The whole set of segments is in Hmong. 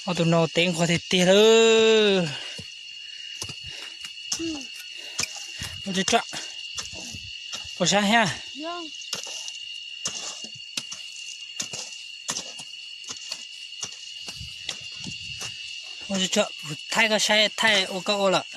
Ob tug no tev nquag tiag tiag lawm. Ua tsuag tsuag, puas sab thiab? Ua tsuag tsuag, kuv thaij koj saib, thaij ua koj ua lawm.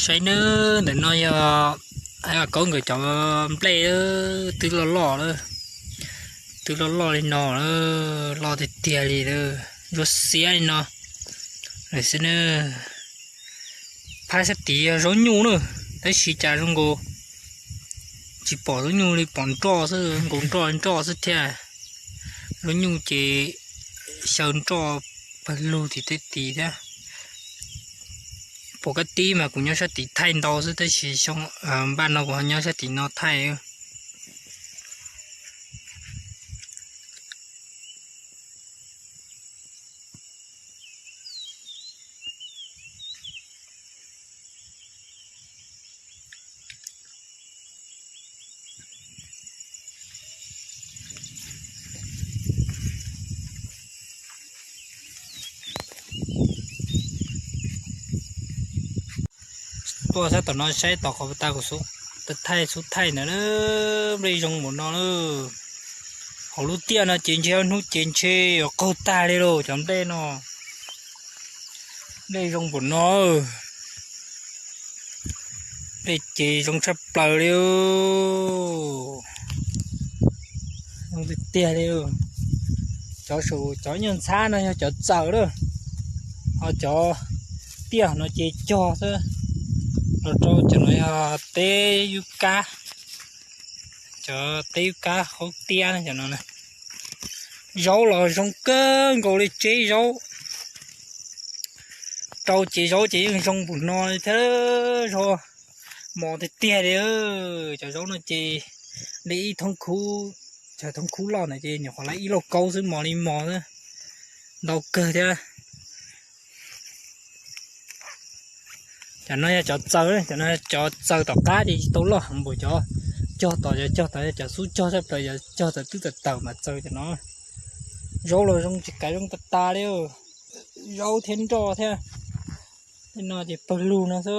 Saib nawb, ntawm no yog Kaub nkawd cov nplej, twb loj loj lawm, twb loj loj li no lawm, loj tiag tiag li lawm, ntsuab xiab li no lawm xwb na. Phab sab tid yog zaub nyuj na, tab sis cas zoo nkaus tsis pom zaub nyuj li, pom nroj xwb, nkaus nroj nroj xwb thiab. Zaub nyuj ces xyaw nroj pawg lug tim tej tid thiab. Pom kab tib mas kuv nyob sab tid thaij ntau xwb, tab sis xyoo npaj no kuv ho nyob sab tim no thaij. Tuaj sab tom no saib tom qhov tas kuv thaij xub thaij ntawd na, nplej zoo npaum no na. Hauv lub tiaj no ces ntshe hnub ces ntshe yuav qaug tag li lauj cov nplej no. Nplej zoo npaum no, nplej ces zoo tshaj plaws li. Zoo tiag tiag li. Cov saum cov nyuag ntxhab no yog cov txaws lawm, ho cov tiaj no ces cog xwb. Los rau cov no yog teb yub kab, cov teb yub kab qaub tiab cov no. Zaub los zoo kawg nkaus li, tseb zaub rau ces zaub ces yeej zoo npaum no li thiab, zaub mos tiag tiag li. Cov zaub no ces li ib thoob khub, cov thoob khub loj ntawd ces nyuam qhuav lawv ib lauj kaub xwb, mos li mos xwb, ntau kawg thiab. Cov no yog cov txaws, cov no cov txaws tom qab ces tsis tau loj heev npaum cov cog tom, cov cog tom yog cov xub cog tshaj plaws, cov cog txawm twb tawm tawm mas txaws cov no. Zaub los zoo tsis kav zoo tas tas li, zaub thiab nroj thiab. Tej no ces pawg lug no xwb.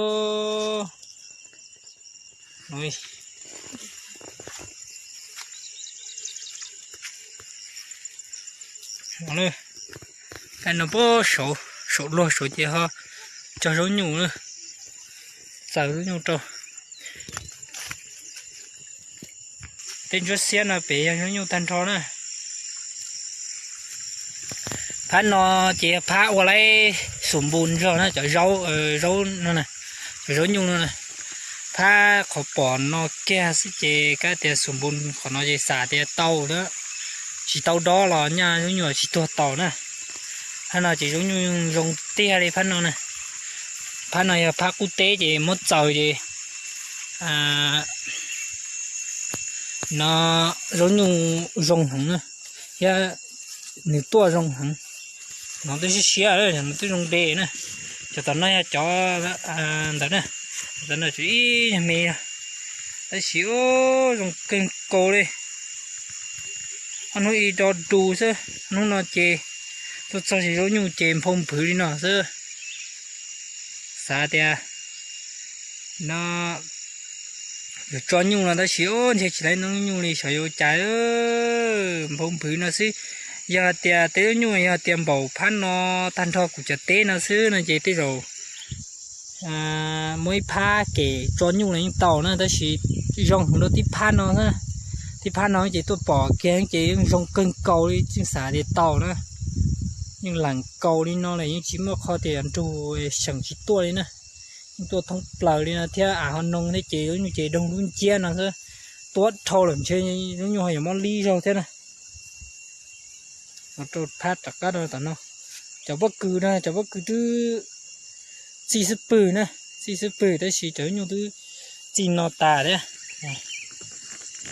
Tej no puag saum, saum luag saud ces ho cog zaub nyuj, txaws zaub nyuj rau. Tej ntsuab xiab no pem yog zaub nyuj tag nrho na. Phab no ces phab ua laib xus npus zog na, cov zaub, zaub no, cov zaub nyuj no na. Phab qhov pom no kiag xwb ces kav tias xus npus qhov no ces xam tias tau na, tsis tau dob los nyaj zaub nyuj tsis tuag tau na. Phab no ces zaub nyuj zoo tiag li phab no na. Phab no yog phab qub teb ces muab txaws ces no zaub nyuj zoo heev na, thiab nws tuaj zoo heev. No twb siab siab, no twb zoo de na. Cov tom no yog cov ntawd na, cov tom no tsuas ib me, tab sis zoo kawg nkaus li. Ob hnub ib do du xwb, hnub no ces Tuaj txog ces zaub nyuj ces nphau nphwv li no xwb. Xav tias no yuav tso nyuj no tab sis ntshe tsis laib noj nyuj li, xyov yuav ua cas, nphau nphwv no xwb. Yog hais tias tej zaub nyuj yog tias npaum phab no tag nrho kuv cov teb no xwb no ces tej zaum muaj ib phab kem tso nyuj los yeej tau na, tab sis zoo rau tib phab no, tib phab no ces tuaj pom kiag ces yeej zoo kawg nkaus li, yeej xav tias tau na, yeej lees kaus li no lawm, yeej tsis muaj qhov tias nrug xyeem tsis tuaj li na. Yeej tuaj thoob plaws li no thiab, av ho noo thiab ces zaub nyuj ces doog lub nciab no xwb, tuab dhau lawm ntshe zaub nyuj ho yuav mob li zaug thiab na. Rau phab rov qab rau tom no, cov pob kws no, cov pob kws twb txij xub pwg na, txij xub pwg tab sis cov zaub nyuj twb txij no tas thiab.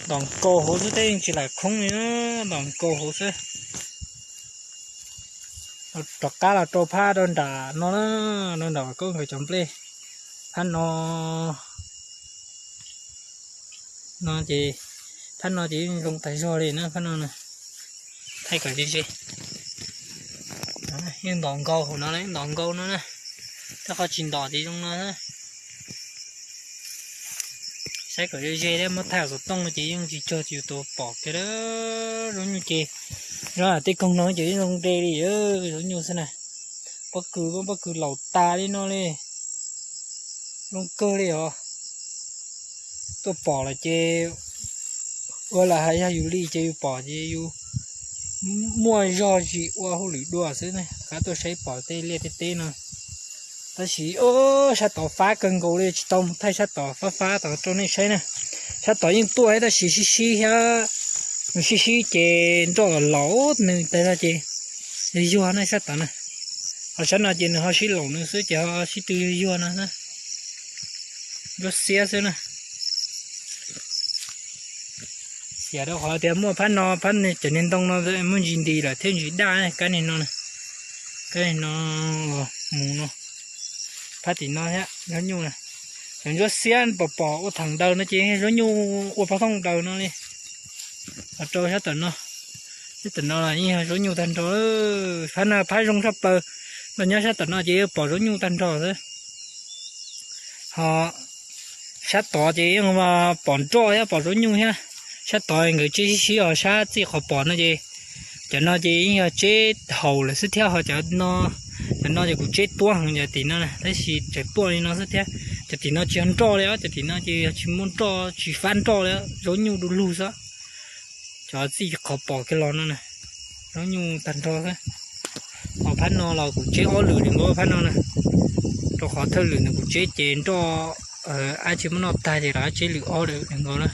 Ntom nkaus hauv xwb thiab yeej tsis lam khoob li na, ntom nkaus hauv xwb. Rov qab los rau phab rau nram no na, rau nram Vam Kaub nkawd cov nplej. Phab no, no ces, phab no ces yeej zoo tas zog li na, phab no na. Thaij kom ze ze. Yeej ntom nkaus hauv no, ntom nkaus no na. Tej qhov tsis ntom ces zoo no na. Saib kom ze ze thiab, muab thaij xov tooj no ces yeej tsis cog ces yus tus pom kiag lawm. Zaub nyuj ces, zaub tej koog no ces yeej zoo nre li, zaub nyuj xwb na. Pob kws, pob kws laus tas li no li, zoo kawg li os. Tuaj pom lawm ces ua lawm hais yog yus li ces yus pom ces yus muaj zog zis ua hauj lwm dua xwb ne, rov qab tuaj saib pom tej liaj tej teb no. Tab sis sab tod fab kawg nkaus li, tsis tau mus thaij sab tod, fab fab tod rau nej saib na. Sab tod yeej tuaj tab sis sib sib thiab, nws sib sib ces nroj los laus nws tas zog ces yuag yuag na sab tod na. Ho sab no ces nws ho sib laus nws xwb ces ho sib tw yuag yuag no xwb. Ntsuab xiab xwb na. Xiam rau qhov tias muaj phab no, phab cov niag ntoo no muaj ntsis nti lawm thiab ntsis daj, kab niag no, kab niag no los mus no. Phab tim no thiab zaub nyuj na. Cov ntsuab xiab pom pom ua theem daws no ces zaub nyuj ua pov thooj daws no li. Los rau sab tom no, sab tom no los yeej yog zaub nyuj tag nrho. Phab no phab zoo tshaj plaws, los nyob sab tom no ces pom zaub nyuj tag nrho xwb. Ho sab tod ces yeej pom nroj thiab pom zaub nyuj thiab. Sab tod nkawd tseb sib sib, ho sab txij qhov pom no ces cov no ces yeej yog tseb haus lawm xwb thiab, ho cov no, cov no ces kuv tseb tuab heev cov tim no na, tab sis tseem tuaj li no xwb thiab. Cov tim no tsis yog nroj li os, cov tim no ces yog tsis muaj nroj, tsis fab nroj li, zaub nyuj du lug xwb. Cov txij qhov pom kiag los no na, zaub nyuj tag nrho xwb. Ho phab no los kuv tseb ob lwm li nkaus phab no na, rau qhov thawj lwm ntawd kuv tseb ces nroj ab tsis muaj noj tag ces rov qab tseb lwm ob lwm li nkaus na.